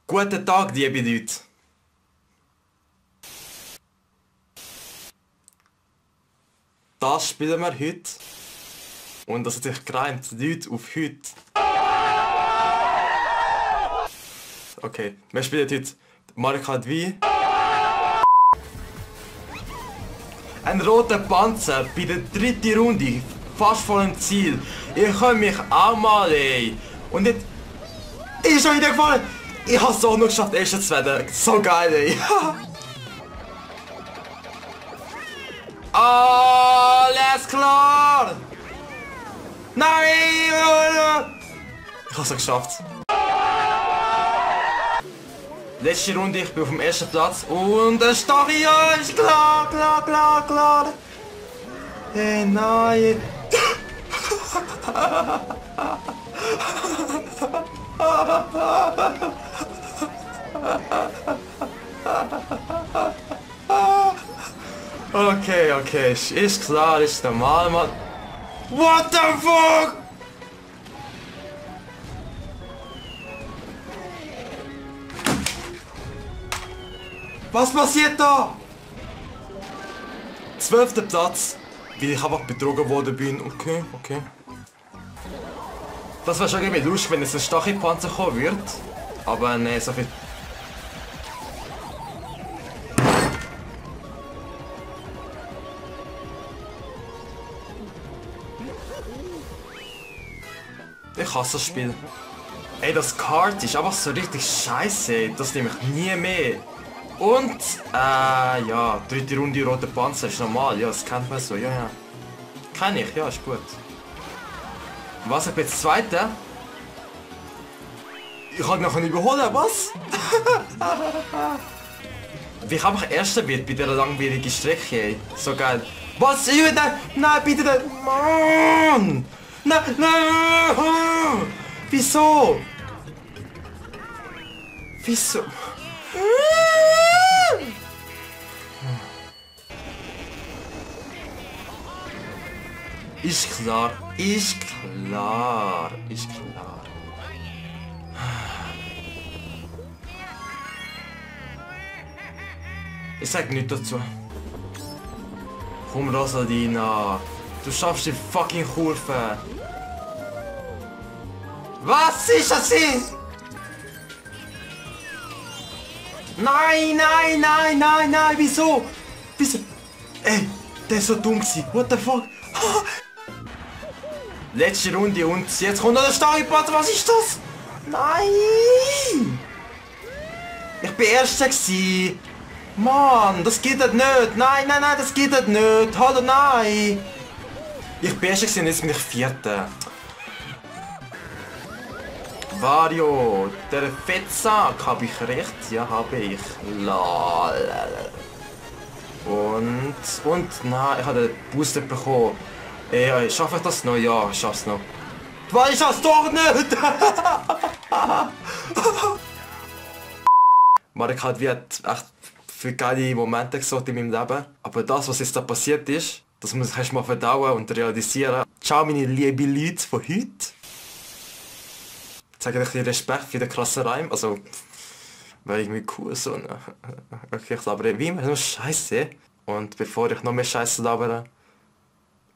Guten Tag, liebe Leute. Das spielen wir heute. Und das hat sich gereimt. Leute auf heute. Okay, wir spielen heute Mario Kart Wii. Ein roter Panzer bei der dritten Runde. Fast vor dem Ziel. Ich kann mich auch mal, ey. Und jetzt... Ich bin schon wieder gefallen. Ich habe es auch noch geschafft, erster zu werden. So geil, ey. Alles klar! Nein! Ich habe es geschafft. Letzte Runde, ich bin auf dem ersten Platz und der Stachio ist klar. Hey, nein. Okay, ist klar, ist normal, Mann. What the fuck? Was passiert da? 12. Platz, weil ich einfach betrogen worden bin. Okay. Das wäre schon irgendwie lustig, wenn es ein Stachelpanzer kommen wird. Aber ne, so viel. Ich hasse das Spiel. Ey, das Kart ist einfach so richtig scheiße. Das nehme ich nie mehr. Und, ja, dritte Runde roter Panzer ist normal. Ja, das kennt man so, ja. Kenn ich, ja, ist gut. Was, ich bin jetzt Zweiter? Ich kann noch nicht überholen, was? Wie kann ich Erster wird bei dieser langweiligen Strecke, ey? So geil. Was? Nein, bitte nicht! Mann! Nein! Wieso? Ist klar. Ich sag nichts dazu. Komm, Rosalina. Du schaffst die fucking Kurve. Was ist das hier? Nein, wieso? Ey, der ist so dumm gewesen. What the fuck? Letzte Runde und jetzt kommt noch der Stachelpanzer. Was ist das? Nein! Ich bin Erster gewesen. Mann, das geht nicht. Nein, das geht nicht. Hallo, nein. Ich bin Erster gewesen und jetzt bin ich Vierter. Wario, der Fettsack, habe ich recht? Ja, habe ich. Lol. Und, nein, ich habe den Booster bekommen. Ey, schaffe ich das noch? Ja, ich schaff's noch. Weil ich schaff's doch nicht! Mario Kart hat echt viele geile Momente gesorgt in meinem Leben. Aber das, was jetzt da passiert ist, das muss ich erstmal verdauen und realisieren. Ciao, meine lieben Leute von heute. Ich zeige euch Respekt für den krassen Reim. Also, weil irgendwie cool so. Okay, ich labere wie immer nur Scheiße. Und bevor ich noch mehr Scheiße labere,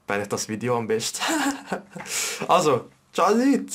beende ich das Video am besten. Also, ciao Leute!